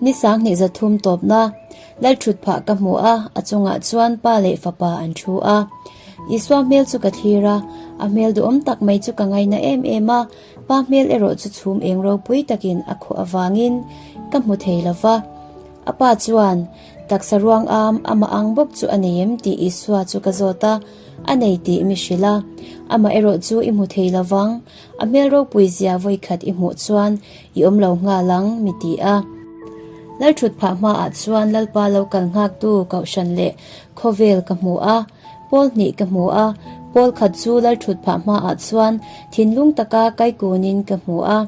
Ni 23 tawpna Lalthutphah ka hmu a, a chungah chuan pa leh fapa an thu a. Isua hmel chu ka thlir a, a hmel duhawm tak mai chu ka ngaina em em a, pa hmel erawh chu chhum eng ropui takin a khuh avangin ka hmu thei lo va. A pa chuan, Taksa ruang am amah ang bawk chu a nei em tih Isua chu ka zawt a, a nei tih mi hrilh a. Amah erawh chu i hmu thei lo vang, a hmel ropui zia vawikhat i hmuh chuan i awm lo nghal ang, mi ti a. Lalthut phah hmaah chuan Lalpa lo kal nghaktu Kohhran leh khawvel ka hmu a, Pawl hnih ka hmu a, pawl khat chu Lalthut phah hmaah chuan thinlung taka kaikunin ka hmu a,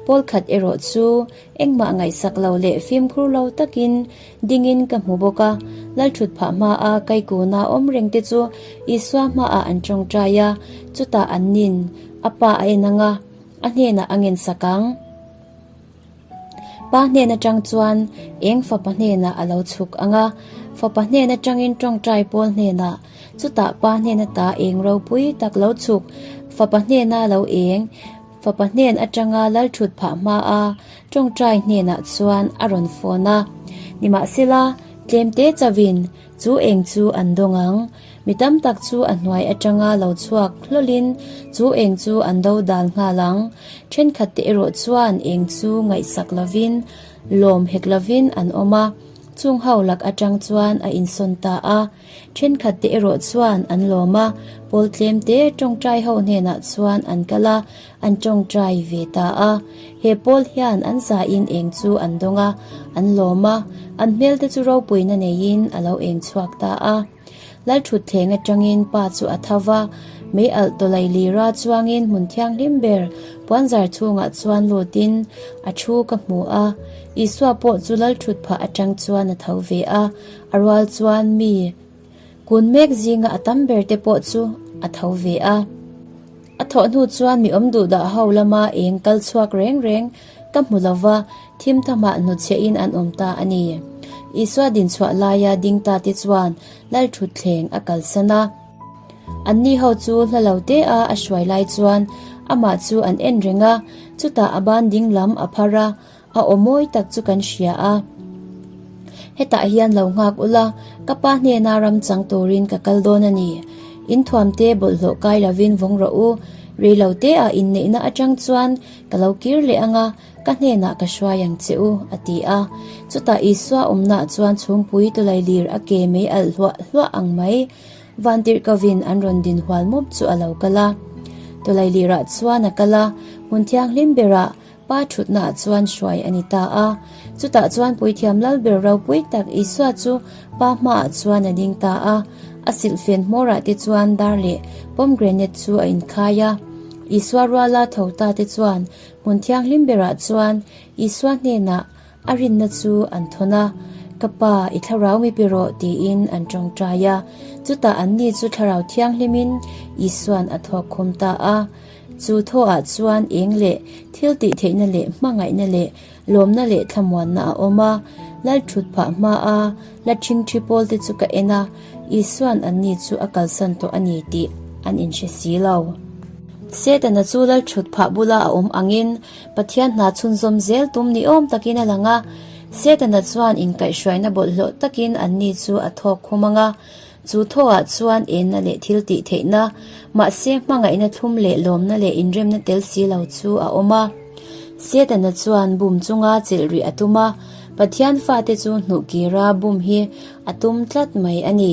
pawl khat erawh chu Engmah ngaihsak lo leh fimkhur lo takin dingin ka hmu bawk a, Lalthut phah hmaa kaikuna awm reng te chu Isua hmaah an tawngtai a, chutah an nin a pa a en ang a, a hnenah a ngensak ang. Pa hnen atang chuan eng fapa hnenah a lo chhuk ang a, fapa hnen atangin tawngtai pawl hnenah, chutah pa hnen ata eng ropui tak lo chhuk, fapa hnena lo eng, Fapa hnen atanga lal thut phah hma a tawngtai hnenah chuan a rawn phone a. Nimahsela, tlemte chauhin chu eng chu an dawng ang. Mi tam tak chu a hnuai atanga lo chhuak hlawlin chu eng chu an do dal nghal ang. Thenkhat te erawh chuan eng chu ngaihsak lovin, lawm hek lovin an awm a. Chung ho lak atang chuan a insawn ta a. Thenkhat te erawh chuan an lawm a, pawl tlem te tawngtai ho hnenah chuan an kal a, an tawngtai ve ta a. He pawl hian an zain eng chu an dawng a, an lawm a, an hmel te chu ropuina neiin a lo eng chhuak ta a. Lalthutthleng atangin pa chu a tho va, mei alh tawlai lira chuangin hmun thianghlim ber puanzar chhungah chuan lutin a thu ka hmu a. Isua pawh chu Lalthutphah atang chuan a tho ve a, A rual chuan mi kun mek zinga a tam ber te pawh chu a tho ve a. A thawh hnu chuan mi awm duh dah ho lama eng kal chhuak reng reng ka hmu lo va, thim thamah hnutchhiahin an awm ta a ni. Isua dinchhuah laia ding ta te chuan Lalthutthleng a kalsan a. Anni ho chu hla lo te a a hruai lai chuan amah chu an en reng a, chutah a ban ding lam a phar a, A aw mawi tak chu kan hria a. Hetah hian lo nghak ula, ka pa hnena ram chang turin ka kal dawn a ni. In thuamte bawlhhlawh kai lovin vawng rawh u. Rei lo te ah inneihna atang chuan ka lo kir leh ang a, ka hnenah ka hruai ang che u, a ti a. Chutah Isua awmnaah chuan chhungpui tawlailir a ke mei alh hluah hluah ang mai. Vantirhkovin an rawn din hual mup chu a lo kal a. Tawlailirah chuan a kal a, hmun thianghlim berah Pa thutnaah chuan hruai a ni ta a. Chutah chuan Puithiam Lalber ropui tak Isua chu Pa hmaah chuan a ding ta a. A silhfen hmawrah te chuan dar leh pomegranate chu a inkhai a. Isua ruala tho ta te chuan hmun thianghlim berah chuan Isua hnenah a rinna chu an thawn a, Ka Pa, i thlarau mi pe rawh tiin an tawngtai a. Chutah anni chu thlarau thianghlimin Isua'n a thawk khum ta a. Chu thawhah chuan eng leh thil tih theihna leh hmangaihna leh lawmna leh thlamuanna a awm a. Lal thut phah hma a la ṭhingṭhi pawl te chu ka en a, Isua'n anni chu a kalsan tawh a ni tih an inhre si lo. Setana chu lal thut phah bula a awm angin Pathian hna chhunzawm zel tum ni awm takin a lang a. Setana chuan inkaihhruaina bawlhhlawh takin anni chu a thawk khum ang a. Chu thawhah chuan enna leh thil tih theihna, mahse hmangaihna thlum leh lawmna leh inremna tel si lo chu a awm a. Setana chuan bum chunga chelh rih a tum a, Pathian fate chu hnuh kira bum hi a tum tlat mai a ni.